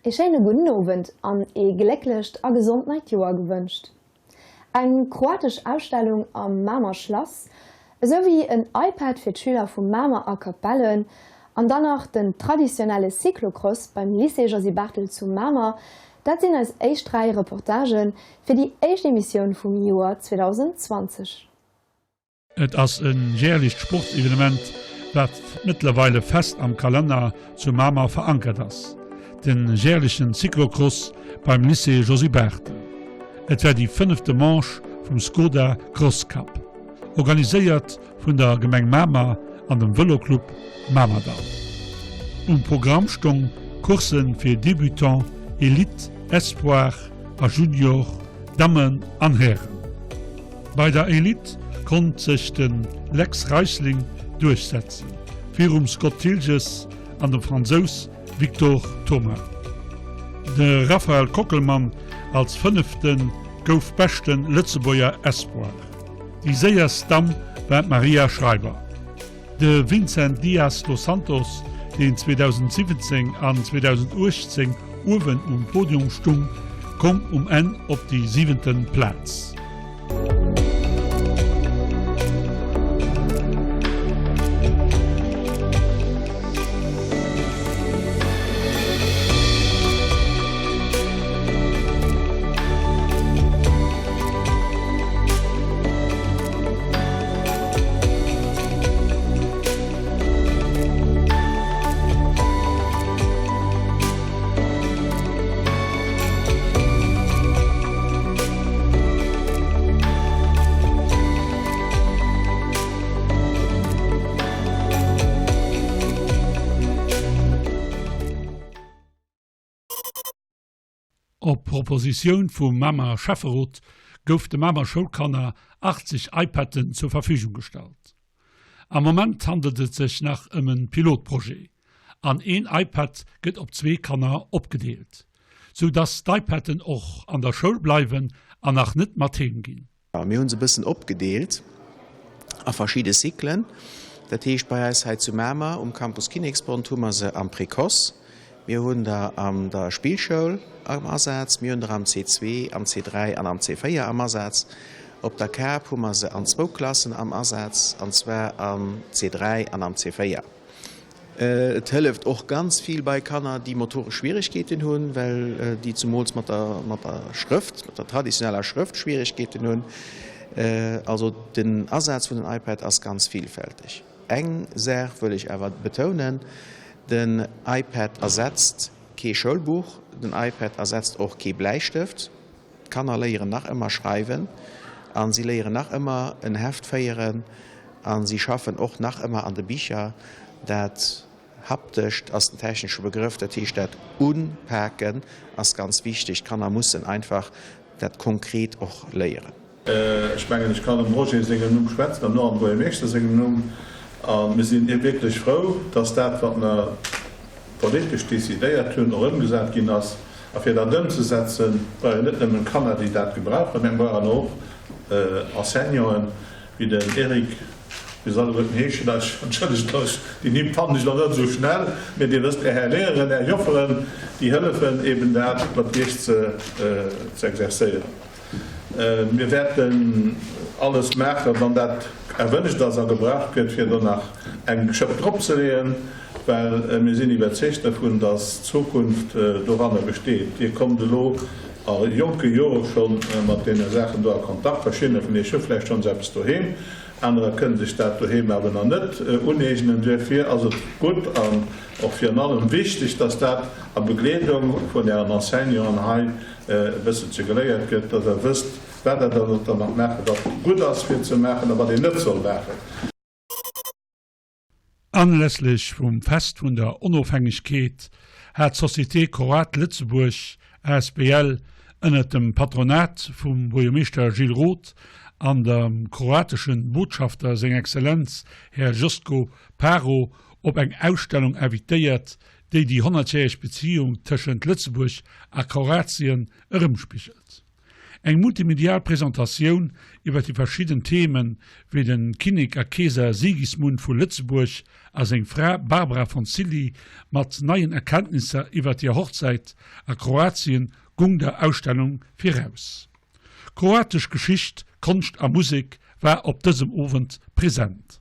Ee schéine gudden Owend an ee glécklecht a gesond neit Joer gewënscht. Eng kroatesch Ausstellung am Mamer Schlass, esou wéi en iPad fir d'Schüler vu Mamer a Capellen an dann nach den traditionelle Cyclocross beim Lycée Josy Barthel zu Mamer, dat sinn eis éischt 3 Reportagë fir déi éischt Emissioun vum Joer 2020. Et ass e jäerlecht Sportsevenement, wat mëttlerweile fest am Kalenner zu Mamer verankert ass, de jäerlechen Cyclocross beim Lycée Josy Barthel. Et war déi fënnefte Manche vum Skoda Cross Cup, organiséiert vun der Gemeng Mamer an dem Vëloclub Mamerdall. Um Programm stong Coursse fir Débutant, Elite, Espoir a Junior, Dammen an Hären. Bei der Elite konnt sech de Lex Reisling duerchsetzen, virum Scott Thilges an dem Fransous Victor Thomas. De Raphael Kockelmann als Fënnefte gouf beschte Lëtzebuerger Espoir. Déi séierst Damm war d'Maria Schreiber. De Vincent Dias dos Santos, deen 2017 an 2018 uewen um Podium stung, koum um Enn op déi siwente Plaz. Op Propositioun vum Mamer Schäfferot gouf de Mamer Schoulkanner 80 iPad'en zur Verfügung gestallt. Am Moment handelt et sech nach ëm e Pilotprojet an een iPad gëtt op zwee Kanner opgedeelt, sou dass d'iPad'en och an der Schoul bleiwen an nach net mat heem ginn. Mir hu se e bëssen opgedeelt a verschidde Cyclen. Dat heescht, bei eis hei zu Mamer um Campus Kinneksbond hu mer se am Précoce, mir hunn der an der Spillschoul am Asaz, mir hunn der am C2, am C3 an am C4 am Asaz. Op der Kap hu mer se an zwou Klassen am Asaz, an zwar am C3 an am C4. Et hëlleft och ganz vill bei Kanner, déi motoresch Schwieregkeeten hunn, well déi zemools mat der mat der Schrëft, mat der traditioneller Schrëft Schwieregkeeten hunn. Also den Asaz vun den iPad ass ganz villfälteg. Eng Saach wëll ech awer betounen, Den iPad ersetzt kee Schoulbuch, den iPad ersetzt och kee Bläistëft. D'Kanner léieren nach ëmmer schreiwen a si léieren nach ëmmer en Heft féieren a si schaffen och nach ëmmer an de Bicher. Dat Haptescht ass den technesche Begrëff, dat heescht dat Unpaken ass ganz wichteg. D'Kanner mussen einfach dat konkret och léieren. Ech mengen, ech kann dem Roger sengem Numm schwätzen an och am Buergermeeschter sengem Numm. A mir sinn wierklech frou, dass dat, wat mer politesch decidéiert hunn, och ëmgesat ginn ass. A fir dat ëmzesetzen, brauch een net nëmmen Kanner, déi dat gebrauchen, mä mir brauchen och Enseignanten, wéi den Eric, wéi se alleguerten heeschen. Ech, entschëllegt lech, déi Nimm fannen ech elo net esou schnell, mä Dir wësst, Är Här Lérerin, Är Jofferen, déi hëllefen eben dat mat Iech ze exerzéieren. Mir wäerten alles maachen, wann dat erwënscht ass a gebraucht gëtt, fir do nach eng Schëpp dropzeleeën, well mir sinn iwwerzeegt dervun, dass d'Zukunft doranner besteet. Dir kommt elo a jonke Jore scho mat deene Saachen do a Kontakt. Verschiddener vun Iech hu vläicht schonns eppes doheem, anerer kënne sech dat doheem awer nach net uneegnen. Duerfir ass et gutt an och virun allem wichteg, dass dat a Begleedung vun Ären Enseignanten hei e bësselche geléiert gëtt, dass Der wësst, wat Der dann dermat maachen, wat gutt ass fir ze maachen a wat een net soll maachen. Anlässlech vum Fest vun der Onofhängegkeet hat d'Société Croate Lëtzebuerg asbl ënnert dem Patronat vum Buergermeeschter Gilles Roth an dem kroateschen Botschafter Seng Exzellenz Här Josko Paro op eng Ausstellung invitéiert, déi déi honnertjäreg Beziung tëschent Lëtzebuerg a Kroatien erëmspigelt. Eng multimedial Presentatioun iwwer déi verschidden Themen, wéi de Kinnek a Keeser Sigismund vu Lëtzebuerg a seng Fra Barbara von Cilli mat neien Erkenntnisser iwwer hir Hochzäit a Kroatien gung der Ausstellung viraus. Kroatesch Geschicht, Konscht a Musek war op dësem Owend present.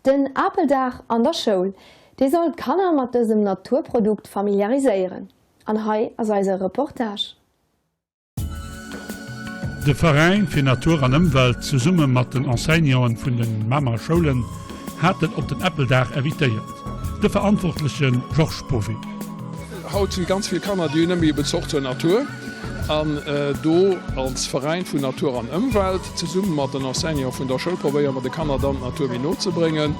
Den Apeldag an der Schoul, dee soll d'Kanner mat dësem Naturprodukt familiariséieren. An hei ass eise Reportage. De Veräin fir Natur an Ëmwelt zesumme mat den Enseignanten vun de Mamer Schoulen haten op den Äppeldag invitéiert. De Verantwortleche Georges Bovy. Haut si ganz vill Kanner, déi hunn net méi e Bezoch zur Natur. An do als Veräin vun Natur an Ëmwelt zesumme mat den Enseignanten vun der Schoul probéiere mer de Kanner dann d'Natur méi no ze bréngen.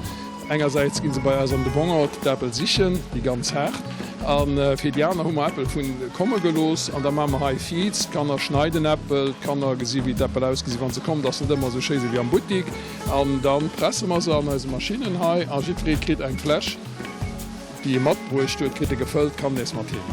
Engersäits gi se bei eis an de Bongert d'Äppel sichen, déi ganz haart, a fir déi aner hu mer Äppel vun komme gelooss. An da maache mer hei Viz, d'Kanner schneiden Äppel, d'Kanner gesi wéi d'Äppel ausgesi wa se kommt, ass net ëmmer esou schéi sou wéi am Buttik. An da presse mer se an eise Maschinnen hei a jiddweree kritt eng Fläsch, déi e matbruecht huet, kritt e gefëllt, kann nees mat heem.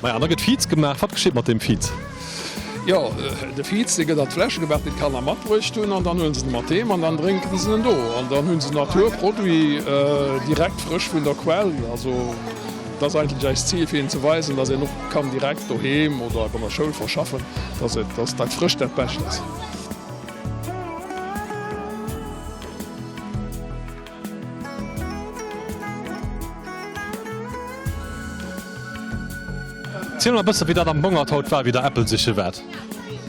Maja, an da gëtt Viz gemaach. Wat geschitt mat deem Viz? Jo, de Viz, dee gëtt an d'Fläsche gemaach, déi d'Kanner matbruecht hunn, an dann huele se de mat heem an dann drénken se en do. An dann hu se Naturproduit direkt frësch vun der Quell. Also. Dat ass eigentlech eist Zil, fir hinnen ze weisen, dass een och kann direkt doheem oder an der Schoul verschaffen, dass et, dass dat Frëscht dat Bescht ass. Ziel mol e bësse wéi dat am Bongert haut war, wéi der Äppel siche waart.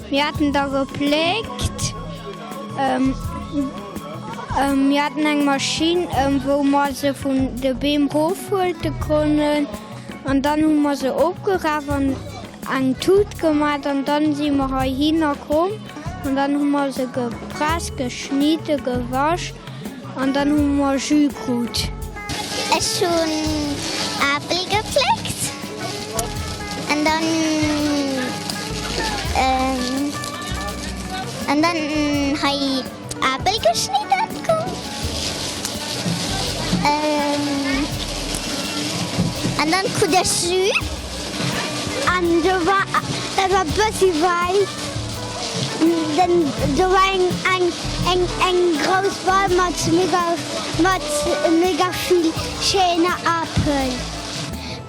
Mir haten der gepléckt. Mir haten eng Maschinn, wou mer se vun de Beem rofhuelte konnen. An dann hu mer se opgeraf an eng Tut gemat an dann si mer heihinner komm an dann hu mer se gepresst, geschnidde, gewasch an dann hu mer Jus krut. Ech hunn Apel gepléckt an dann an dann hei Apel geschnidden an dann krut ech Jus an do war dat war bëssi weit den do war eng eng eng eng grouss Ball mat mega mat mega vill schéiner Apel.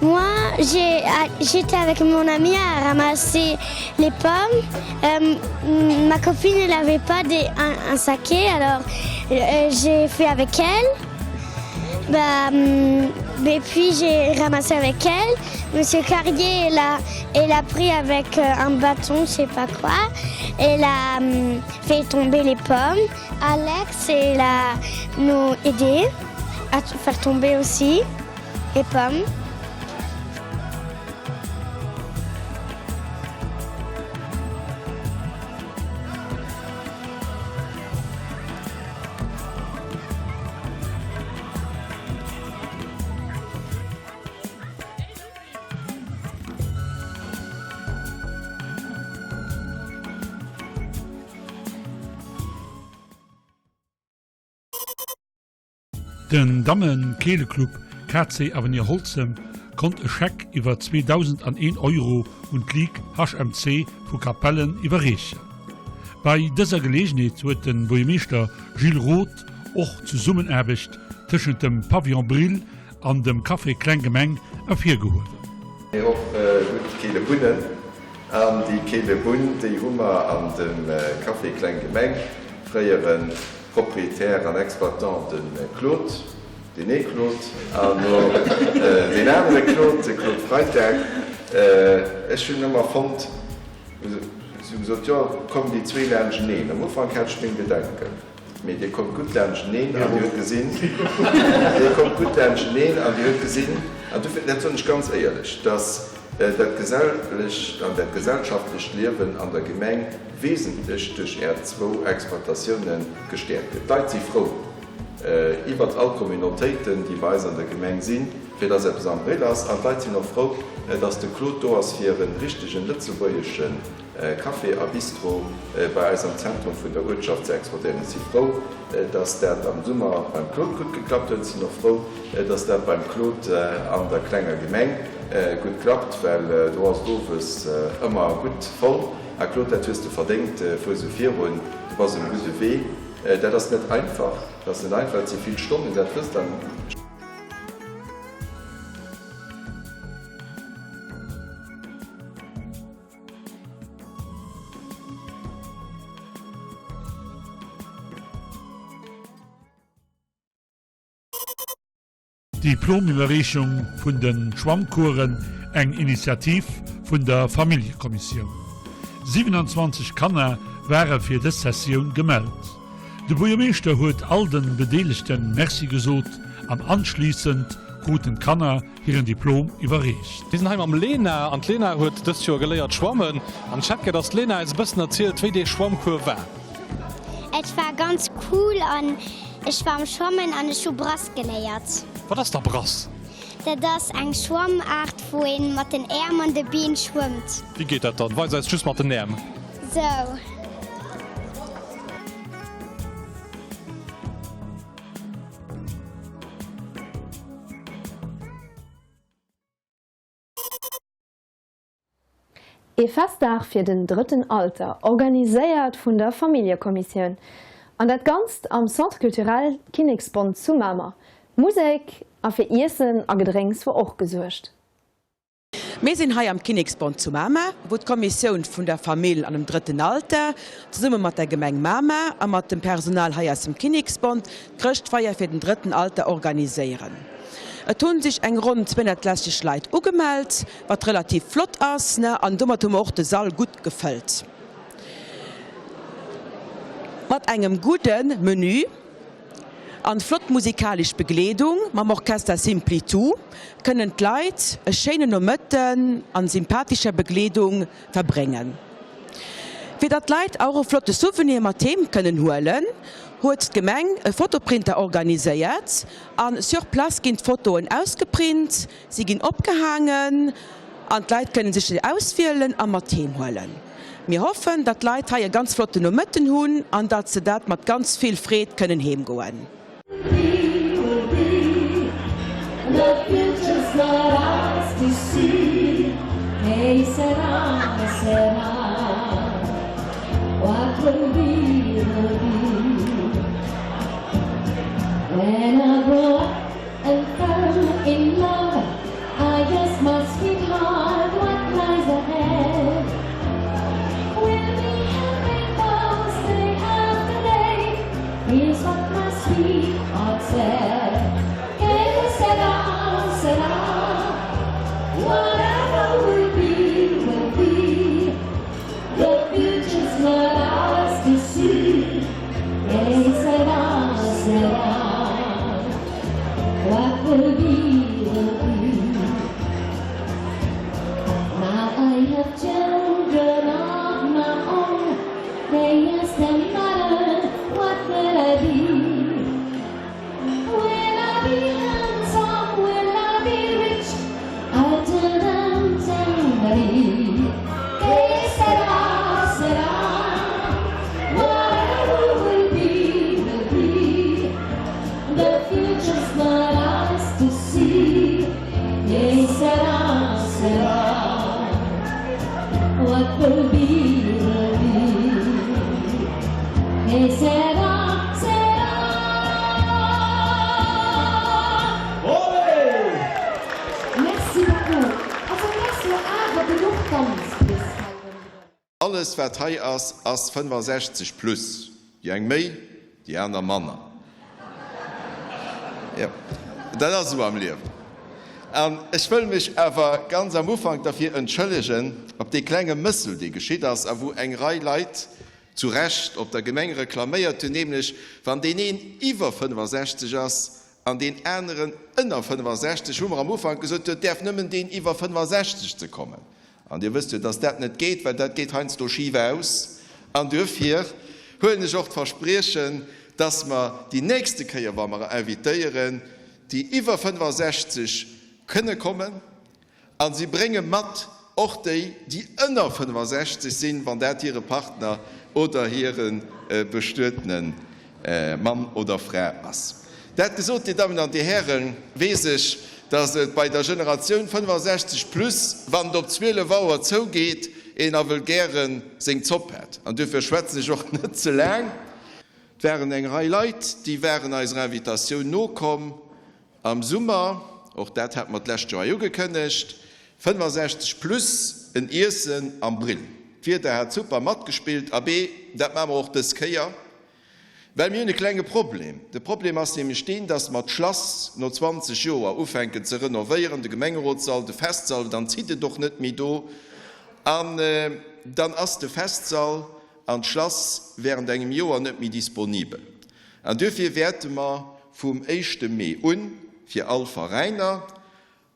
Moi, j'ai j'étais avec mon ami à ramasser les pommes. Euh, ma copine, elle avait pas des, un, un saké, alors euh, j'ai fait avec elle. Bah, et puis j'ai ramassé avec elle. Monsieur Carrier, elle a, elle a pris avec euh, un bâton, je sais pas quoi. Elle a fait tomber les pommes. Alex, elle a nous aidé à faire tomber aussi les pommes. Den Damme-Keeleclub KC Avenir Holzem konnt e Scheck iwwer 2.001 Euro un d'Ligue HMC vu Capellen iwwerreechen. Bei dëser Geleegenheet huet de Buergermeeschter Gilles Roth och d'Zesummenaarbecht tëschent dem Pavillon Brill an dem Café Kleng Gemeng ervirgehuewen. Mee och gutt Keelebunnen. An déi Keelebunn, déi hu mer an dem Café Kleng Gemeng, fréiere Propriétaire an Exploitant de Claude, deen ee Claude, an elo deen anere Claude, de Claude Freitag. Ech hunn ëmmer fonnt, si hu gesot, jo, komm déi zwee laanschteneen. Am Ufank hat ech meng Bedenken. Mee Dir kommt gutt laanschteneen an Dir hutt gesinn, Dir kommt gutt laanschteneen an Dir hutt gesinn, an dofir, dat soen ech ganz éierlech, dass dat gesellecht an dat gesellschaftlecht Liewen an der Gemeng wesentlech duerch Är zwou Exploitatioune gestäerkt gëtt. D'Leit si frou iwwert all Communautéiten, déi bei eis an der Gemeng sinn, fir dass eppes am Brill ass. An d'Leit sinn och frou, dass de Claude do ass, fir e richtegen lëtzebuergesche Café a Bistro bei eis am Zentrum vun der Uertschaft ze exportéieren. Ech si frou, dass dat am Summer beim Claude gutt geklappt huet. Ech sinn och frou, dass dat beim Claude an der klenger Gemeng gutt klappt, well do ass et owes ëmmer gutt voll. A Claude, dat hues de verdéngt, fuer esou virun, du bass um gudde Wee. Dat ass net einfach, dat ass net einfach, et si vill Stonnen, dat wësst Der. Diplomiwwerreechung vun de Schwammcoursen, eng Initiativ vun der Familljekommissioun. 27 Kanner ware fir dës Sessioun gemellt. De Buergermeeschter huet all de Bedeelegten Merci gesot an anschliissend kruten d'Kanner hiren Diplom iwwerreecht. Mir sinn hei mam Lena an d'Lena huet dëst Joer geléiert schwammen an ech hätt gär dass d'Lena eis e bëssen erzielt wéi dee Schwammcours war. Et war ganz cool an ech war am Schwammen an ech hu Brass geléiert. Wat ass da Brass? Dat ass eng Schwammaart wou een mat den Äerm an de Been schwëmmt. Wéi geet dat dann? Weis eis just mat den Äerm. Sou. Ee Festdag fir den drëtten Alter, organiséiert vun der Familljekommissioun. An dat Ganzt am Centre Culturel Kinneksbond zu Mamer. Musek a fir Iessen a Gedrénks wor och gesuergt. Mir sinn hei am Kinneksbond zu Mamer, wou d'Kommissioun vun der Famill an dem drëtten Alter, zesumme mat der Gemeng Mamer a mat dem Personal hei aus dem Kinneksbond, d'Chrëschtfeier fir den drëtten Alter organiséieren. Et hu sech eng ronn 260 Leit ugemellt, wat relativ flott ass, an domat hu mer och de Sall gutt gefëllt mat engem gudde Menü. An flott musikalisch Begleedung mam Orchester Simply Two kënnen d'Leit e schéinen Nomëtten an sympathischer Begleedung verbréngen. Fir datt d'Leit auch e flotte Souvenir mat heem kënnen huelen, huet d'Gemeng e Fotoprinter organiséiert an sur place ginn d'Fotoen ausgeprint, Si ginn opgehaangen an d'Leit kënnen sech se auswielen a mat heem huelen. Mir hoffen, datt d'Leit hei e ganz flotten Nomëtten hunn an datt se dat mat ganz vill Freed kënnen heem goen. Alles wat hei ass, ass 65 plus. Déi eng méi, déi aner manner. Jo, dat ass esou am Liewen. An ech wëll mech awer ganz am Ufank derfir entschëllegen, op dee klenge Mëssel, dee geschitt ass a wou eng Rei Leit zu Recht op der Gemeng reklaméiert hunn, nämlech wann deen een iwwer 65 ass an deen aneren ënner 65, hu mer am Ufank gesot, et däerf nëmmen deen iwwer 65 ze kommen. An Dir wësst jo, dass dat net geet, well dat geet heiansdo schif aus. An duerfir huelen ech och d'Verspriechen, dass mer déi nächste Kéier, wa mer invitéieren, déi iwwer 65 kënne kommen, a si brénge mat och déi, déi ënner 65 sinn, wann dat hire Partner oder hire Bestuetene Mann oder Fra ass. Dat gesot, Dir Dammen an Dir Hären, weess ech, dass et bei der Generatioun 65 plus, wann et op 12 Auer zougeet, een nawell gäre seng Zopp hätt. An duerfir schwätzen ech och net ze laang. Et waren eng Rei Leit, déi waren eiser Invitatioun nokomm am Summer, och dat hate mer d'lescht Joer hei ugekënnegt, 65 plus, en Iessen am Brill. D'Wieder hat super matgespillt. Abee, dat maache mer och dës Kéier. Well mir hunn e klenge Problem. De Problem ass nämlech deen, dass mer d'Schlass no 20 Joer ufänken ze renovéieren, de Gemengerotssall, de Festsall, dann zitt et och net méi do an dann ass de Festsall an d'Schlass während engem Joer net méi disponibel. An duerfir wäerte mer vum éischte Mee un fir all Veräiner,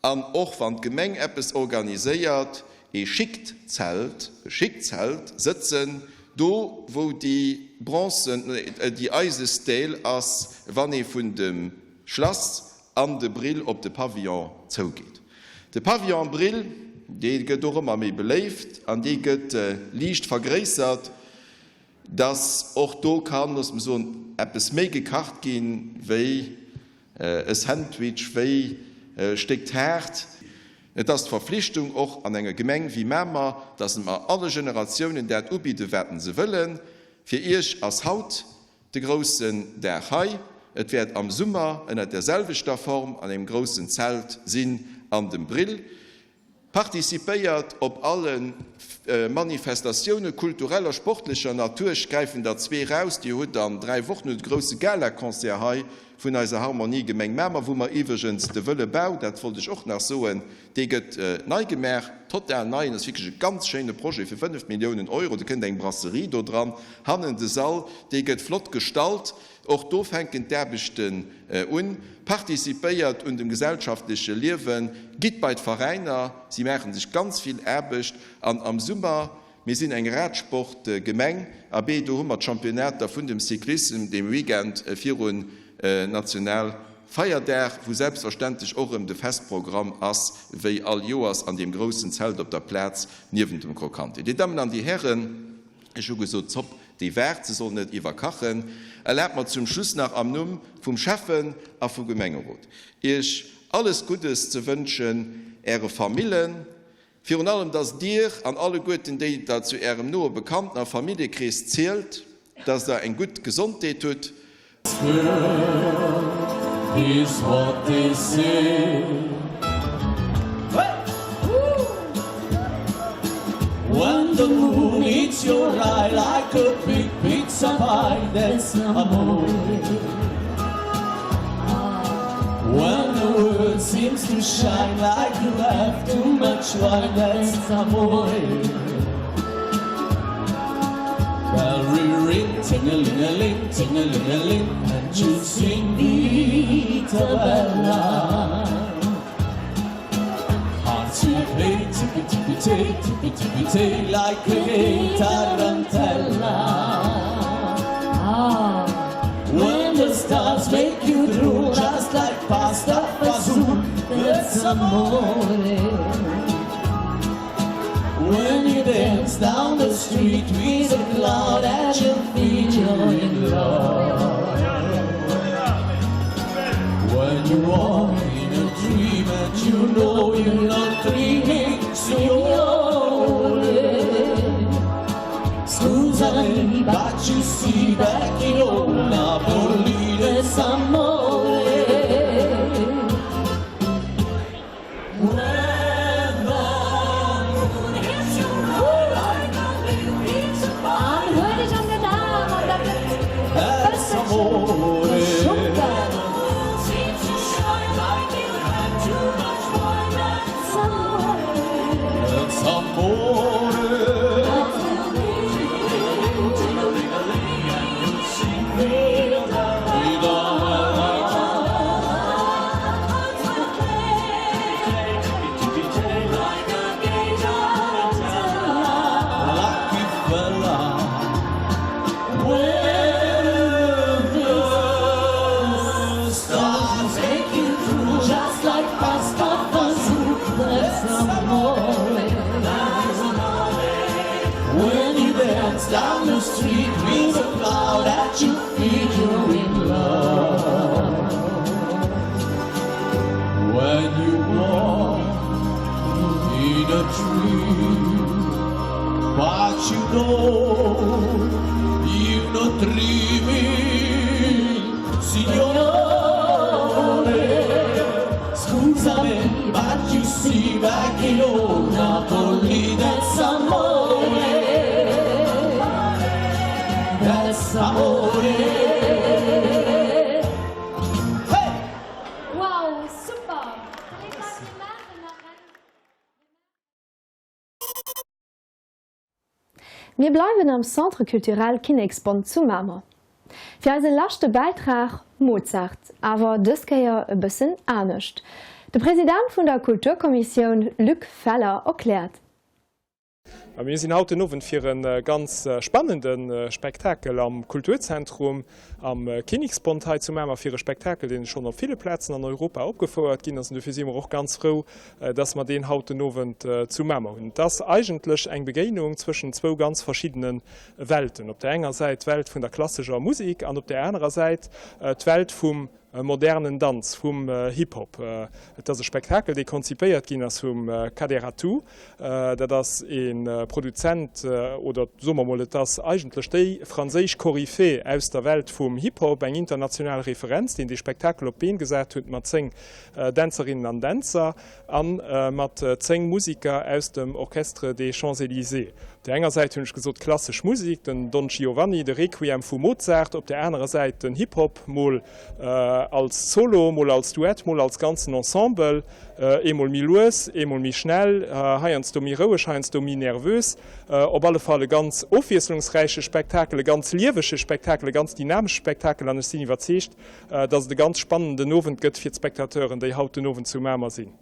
An och wann d'Gemeng eppes organiséiert, ee schickt Zelt, e schickt Zelt sëtzen, do wou déi bronzen, déi eise Stèle ass, wann ee vun dem Schlass an de Brill op de Pavillon zougeet. De Pavillon Brill, dee gëtt och ëmmer méi beléift an dee gëtt liicht vergréissert. Dass och do kann, loosse mer soen, eppes méi gekacht ginn, wéi e Sandwich, wéi e Stéck Taart. Et ass d'Verflichtung och an enger Gemeng wéi Mamer, dass mer alle Generatiounen dat ubidden, wat se wëllen. Fir Iech ass haut de groussen Dag hei. Et wäert am Summer ënnert der selwechter Form an engem groussen Zelt sinn an dem Brill. Participéiert op alle Manifestatioune kultureller, sportlecher Natur. Ech gräifen der zwee raus, Dir hutt an 3 Wochen de grousse Galaconcert hei vun eiser Harmonie Gemeng Mamer, wou mer iwwregens de Wëlle Bau, dat wollt ech och nach soen, dee gëtt nei gemaach, total nei. En ass wierklech e ganz schéine Projet fir 5 Milliounen Euro. Do kënnt eng Brasserie do dran, hannen de Sall, dee gëtt flott gestalt. Och do fänken d'Aarbechten un. Participéiert un dem gesellschaftleche Liewen, gitt bei d'Veräiner, si maache sech ganz vill Aarbecht. An am Summer, mir sinn eng Radsportgemeng, abee, do hu mer d'Championnater vun dem Cyclissem dee Weekend virun Nationalfeierdag, wou selbstverständlech och erëm de Festprogramm ass, wéi all Joers an deem groussen Zelt op der Plaz niewent dem Crocanté. Dir Dammen an Dir Hären, Ech hu gesot, d'Zopp, déi waart, se soll net iwwerkachen. Erlaabt mer zum Schluss nach am Numm vum Schäffen a vum Gemengerot, Iech alles Guddes ze wënschen, Äre Famillen, virun allem, dass Dir an alleguerten déi Der zu Ärem noe Bekannten a Familljekrees zielt, dass Der eng gutt Gesondheet hutt, When you dance down the street with a cloud at your feet you're in love When you are in a dream and you know you're not dreaming Signore Scusami but you see back in old Napoli there's amore When the moon hits your eye like a big. Dance down the street with a cloud at your feet, you're in love. When you walk in a tree, but you know you're not dreaming, signore. Scusami, but you see back in old Napoli, that's amore. That's amore. Hey! Wow, super! Mir bleiwen am Centre Culturel Kinneksbond zu Mamer. Fir eise leschte Bäitrag, Mozart, awer dës Kéier e bëssen anescht. De President vun der Kulturkommissioun Luc Feller erkläert. Mir sinn haut den Owend fir e ganz spannende Spektakel am Kulturzentrum am Kinniksbond hei zu Mamer, fir e Spektakel, deen schonn op ville Plazen an Europa opgefouert ginn ass. An dofir si mer och ganz frou, dass mer deen haut den Owend zu Mamer hunn. Et ass eigentlech eng Begéinung zwëschen zwou ganz verschiddene Welten. Op där enger Säit d'Welt vun der klassescher Musek an op där anerer Säit d'Welt vum modernen Danz, vum Hip-Hop. Et ass e Spektakel, dee konzipéiert ginn ass vum Kader Attou. Dat ass e Produzent, oder soe mer mol, et ass eigentlech déi franséisch Koryphäe aus der Welt vum Hip-Hop, eng international Referenz, deen dee Spektakel op d'Been gesat huet mat 10 Dänzerinnen an Dänzer a mat 10 Musiker aus dem Orchestre des Champs-Élysées. Op där enger Säit hunn ech gesot klassesch Musik, den Don Giovanni, de Requiem vu Mozart, op där anerer Säit den Hip-Hop, mol als Solo, mol als Duett, mol als ganzen Ensemble, eemol méi lues, eemol méi schnell, heiansdo méi roueg, heiansdo méi nervös. Op alle Fall e ganz ofwiesslungsräiche Spektakel, e ganz liewege Spektakel, e ganz dynamesche Spektakel an ech sinn iwwerzeegt, dass et e ganz spannenden Owend gëtt fir d'Spectateuren, déi haut den Owend zu Mamer sinn.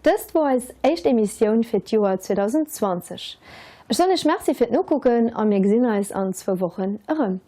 Dëst wor eis éischt Emissioun fir d'Joer 2020. Ech soen iech Merci fir d'Nokucken a mir gesinn eis an zwou Wochen erëm.